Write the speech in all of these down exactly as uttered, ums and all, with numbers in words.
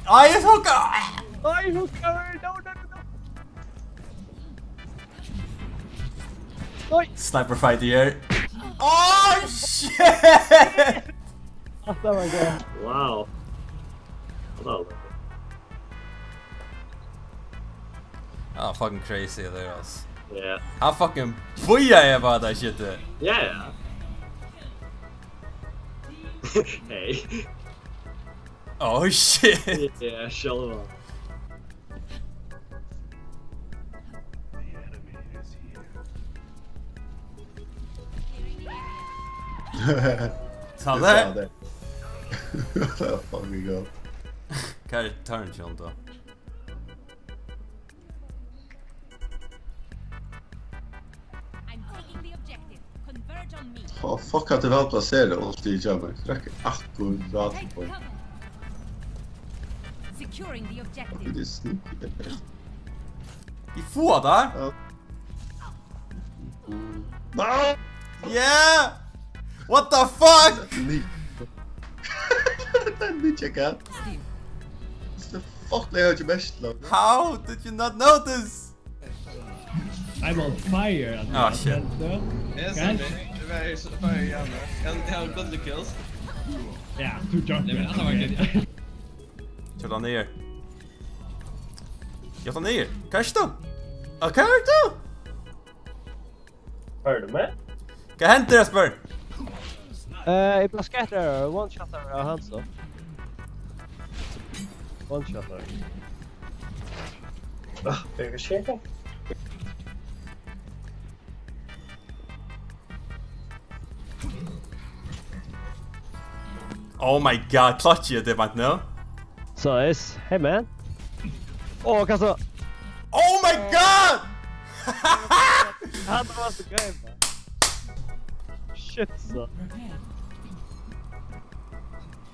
Ai, eg tók. Ai, hooker! No, no, no, no! Oj! Sniper fight í her. Oh, shit! Hatta var gott. Wow. Hatta var gott. Ah, fucking crazy there, ass. Yeah. Hann fucking búgvaði bara tað shitið. Yeah, yeah. Hey. Oh, shit. Yeah, sjálvan. Sá tað? Fucking god. Hvar er Torn, John, tá? I'm taking the objective. Converge on me. Oh, fuck, at det var plasseret, og det gjør meg. Trekk akkurat på. Take cover. Securing the objective. Det er sneaky, det er. De får det. Ja. No! Yeah! What the fuck? Ni-, den ninja cat. What the fuck, det er jo ikke best, da. How did you not notice? I'm on fire, Andreas. Ah, shit. Vent, du. Yes, okay. Det var jo så fire igjen, da. En, jeg har gått litt kills. Ja, to jump. Nei, men han var ikke. Kjør han ned. Kjør han ned. Hva er det? Hva er det? Hører du meg? Hva hender, Espen? Eh, jeg ble skatter, one-shotter av Hanso. One-shotter. Ah, hva skjer da? Oh my god, clutch you did, no? So it's, hey man. Oh, hva så? Oh my god! Han var så gøy, man. Shit, så.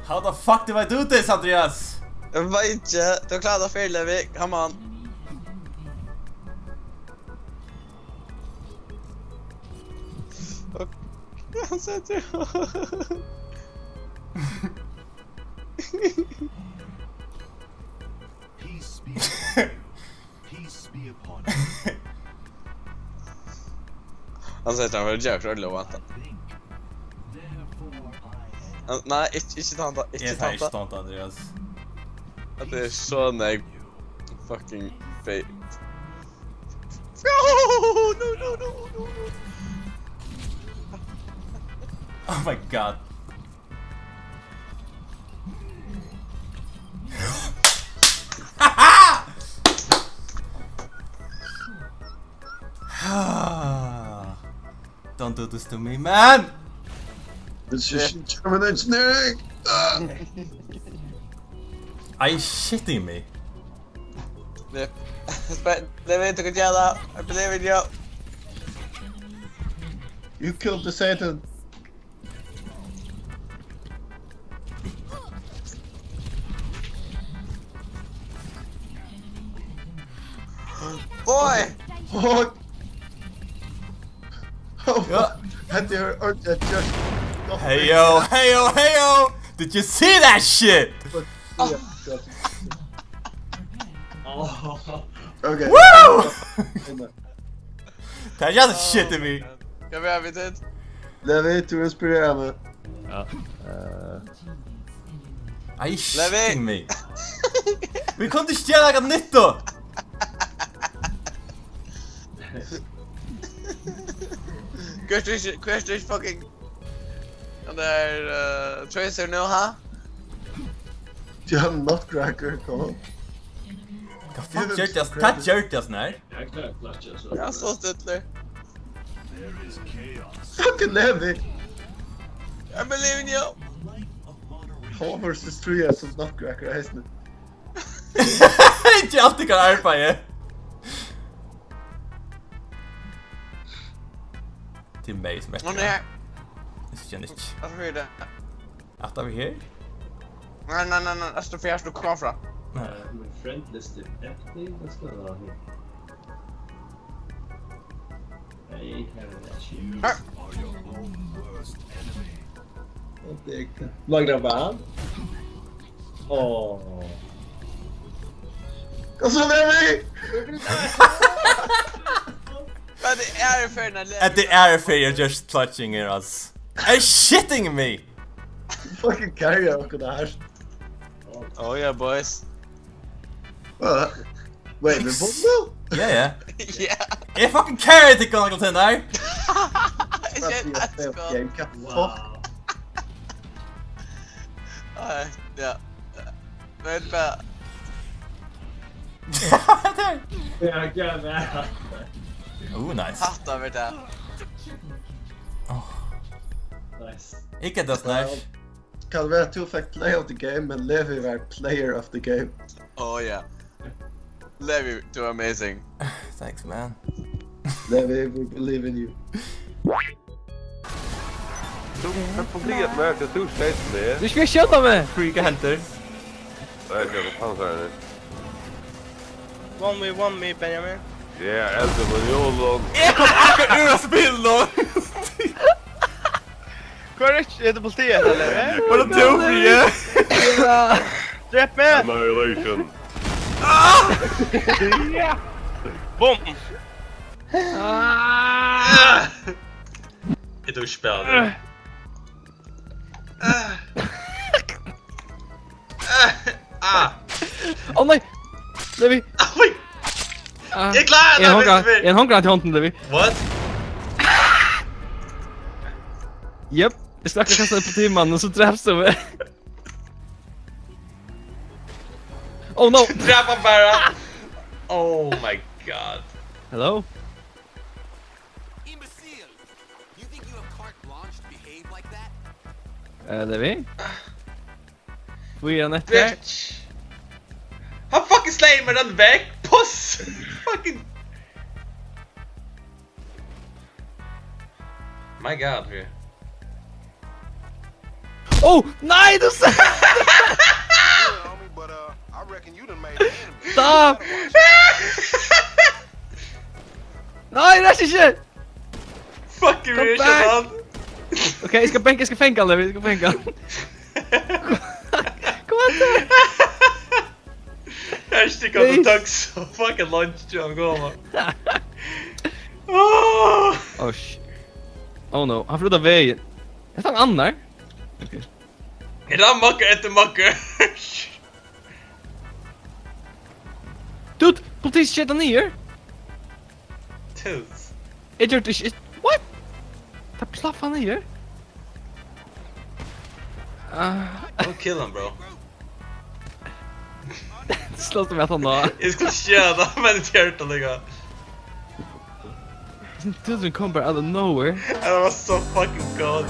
How the fuck do I do this, Andreas? Jeg vet ikke. Du klarer det feil, Levi. Come on. Ok. Han setter. Peace be, peace be upon you. Han sier at han vil gjøre for alle å vente. Han, nei, ikke, ikke ta han da, ikke ta han da. Ikke ta han da, Andreas. At det er så, nei, fucking feit. No, no, no, no, no. Oh my god. Don't do this to me, man! This is German engineering! Are you shitting me? Levi, tú kanst gera tað. I believe in you. You killed the Satan. Boy! Boy! Ja. Hetta er ordiliga just. Hey yo, hey yo, hey yo! Did you see that shit? Okay. Woo! Tað er just shit í meg. Hvat er við tað? Levi, tú inspirerar meg. Ja. Eh. Are you shitting me? Vit kundu ikki gera nakað nýtt, tá. Hvar er tú, hvar er tú fucking hann der, eh, Tracer nú, ha? Ja, Nutcracker, kom on. Hvat fuck gjørdi hann? Hvat gjørdi hann her? Ja, so stillur. Fucking Levi! I believe in you! Hann var versus three, sum Nutcracker eisini. Ikki alt eg kann arbeiða. Til meg sum Hann er. Eg skilji ikki. Hvat er tað? At tað er her? Nei, nei, nei, nei, ert tú fyrst, tú kemur frá. Nei. Eh, my friend list is empty. Hvat skal eg ha her? Nei, her er tað ikki. Hæ? Og tað er ikki. Lagra vatn. Åh. Kom so, Levi! Hvat er ferien av At det er fair, you're just clutching it, ass. Are you shitting me? Fucking carry okkur her. Oh yeah, boys. Uh, wait, við vunnu? Ja, ja. Ja. Jeg fucking carry til Uncle Ten der. Shit, let's go. Game, hvat fuck? Ah, ja. Men bara... Der. Ja, gud, ja. Oh, nice. Hatta við tað. Oh, Nice. ikke det snart. Kann vera at tú fekk player of the game, men Levi var player of the game. Oh yeah. Levi, du er amazing. Thanks, man. Levi, we believe in you. Tú, hvat politiet merkir, tú skeyt meg? Du skal skjóta meg! Freaka henter. Nei, eg kann ta den. One v one me, Benjamin. Ja, eldur på jólum. Jeg kom akkurat ur av spillet nå! Hvar er ikke, er det politiet, eller? Var det to frie? Drep meg! Annihilation. Boom! Jeg tok spillet. Ah. Ah. Ah. Å nei! Levi! Ah, oi. Ah, Jeg klarer jeg det, hongra, Christopher. jeg hongra til hånden, Levi. What? Jep. Jeg skal akkurat kaste på timen, og så drepte du meg. Oh no! Drep han bare. Oh my god. Hello? Imbecile! You think you have carte blanche to behave like that? Eh, Levi? Hvor er han etter? Bitch. Han fucking slay meg den vekk. Puss. Fucking. My god, here. Oh! Nei, du sa... Good, homie, but uh, I reckon you done made an enemy. Stop! Nei, det er ikke... Fucking Come rich, back. Man. Ok, jeg skal benke, jeg skal fenke han, Levi, jeg skal fenke han. Kom an til. Jeg stikker på tux og fucking lunch til han kommer. Åh. Oh shit. Oh no, han flyttet veien. Jeg tar en annen der. Ok. Er det makker etter makker? Dude, politiet skjøt han ned. Toots. Jeg gjør det ikke. What? Det plaffa ned. Ah, Don't kill him, bro. slåss med han nå. Jeg skulle skjøte, men det gjør det likevel. Tusen kom bare out of nowhere. Det var så fucking god.